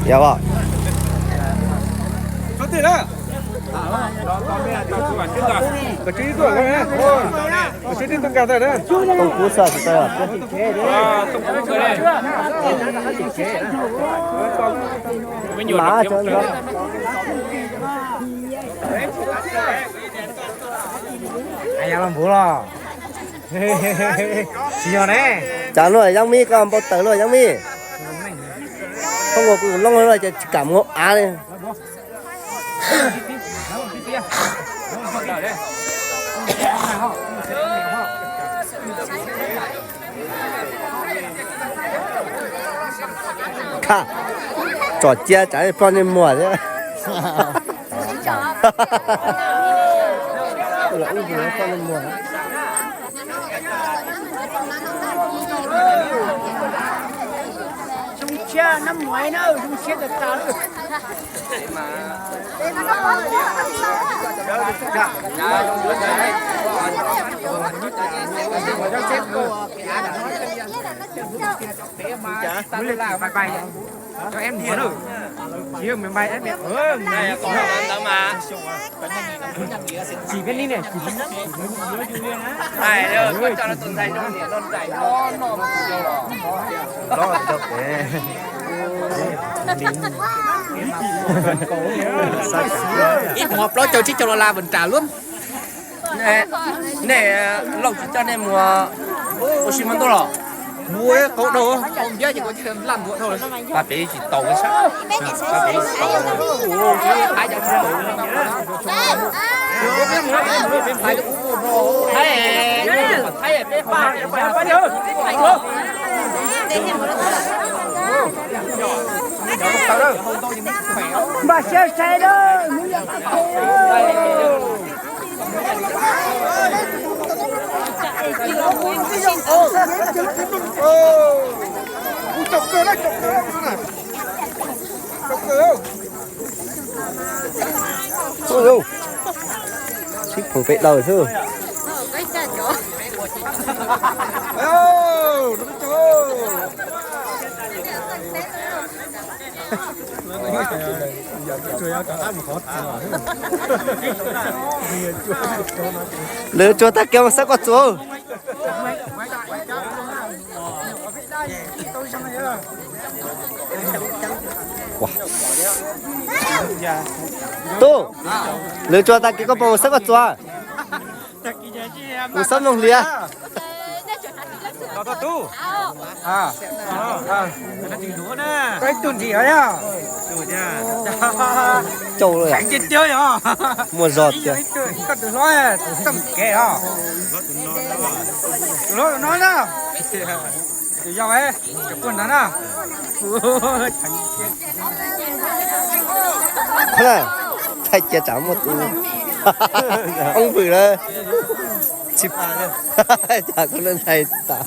Yog. Too kub xwb tsis tau. Mav cov ntawd. Tsis yog ne. Cas luaj Yeeb Mib, koj npau taws luaj Yeeb Mib. Koj ua kuv loob los ces tsis kam mus av li. Tsom cia tsam ploj nej muag thiab. Zoo siab na muam na, zoo siab tas tas. Cho em muab lawm. Chiều mình bay em em. Chỉ biết đi này, chỉ biết. Thầy ơi, có cho nó tụi thầy trong điểm non giải nó. Đó là cho kẻ. Ib hmo plaub caug tsib caug dollar vim rau luaj. Nej, nej, Lauj tsis coj nej mus ua si mas tuaj los? Mus qhov dau, qhov npiab ces kuv laj ntuav dhau. Pab pem tsis tau sab, pab pem tsis tau. Npaj siab sai lawm. Ub, sib phoom peb daws xwb. Lwm tsuag tag kiag mus xab koj txuas. Tub, lwm tsuag tag kiag koj puas mus xab koj txuas? Mus xab noog hlias. Cauj lawm. Muaj zog tiag. Thaij cia tsam muaj tus oob vwm lawm. Cas kuv ntshai tas.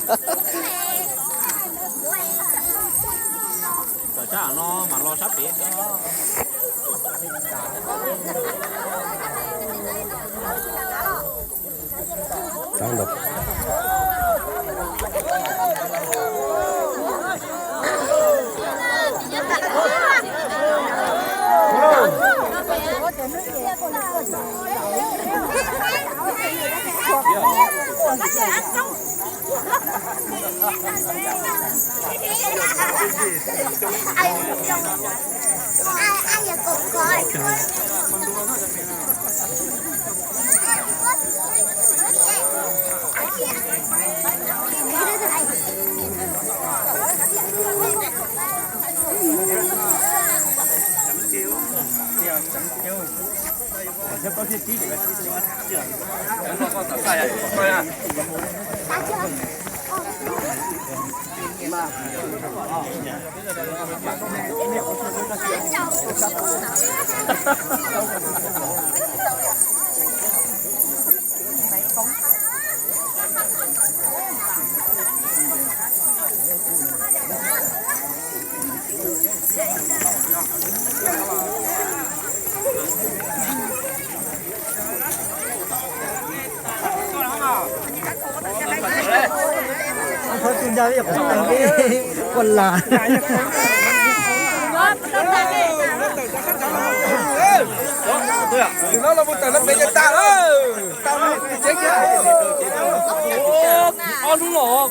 Ob hnub los.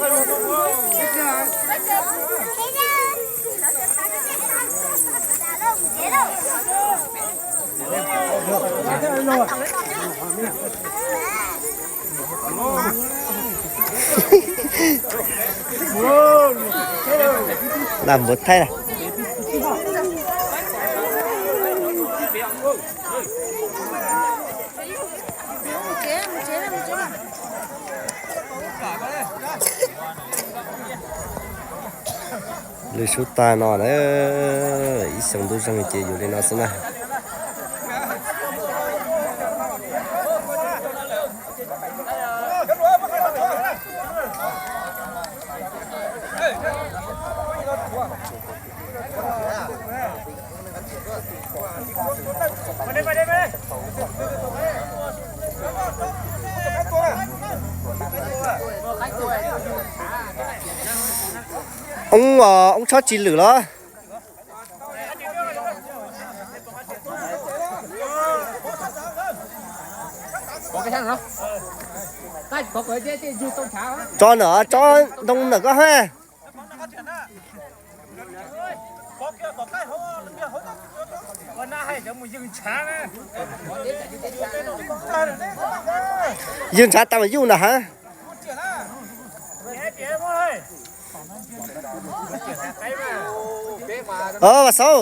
Lam npua thaib na. Lwm sub tag no na, ib xyoo ntuj zeeg ces yus li no xwb na. Oob, oob tsob tsis lwm los? Tso na, tso ntoo na koj ha. Ywg ntshav tas mas yuj na ha. Vas Xauv.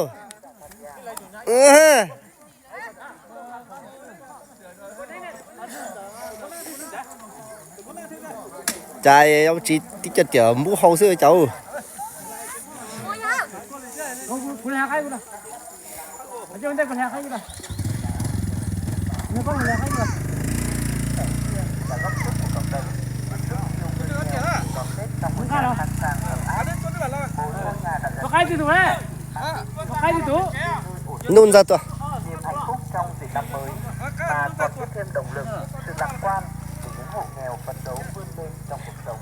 Cas tsis tib co tiam npub hau xwb cas. Nub ntxawg tuaj. Niềm hạnh phúc trong dịp năm mới mà còn tiếp thêm động lực, sự lạc quan của những hộ nghèo phấn đấu vươn lên trong cuộc sống.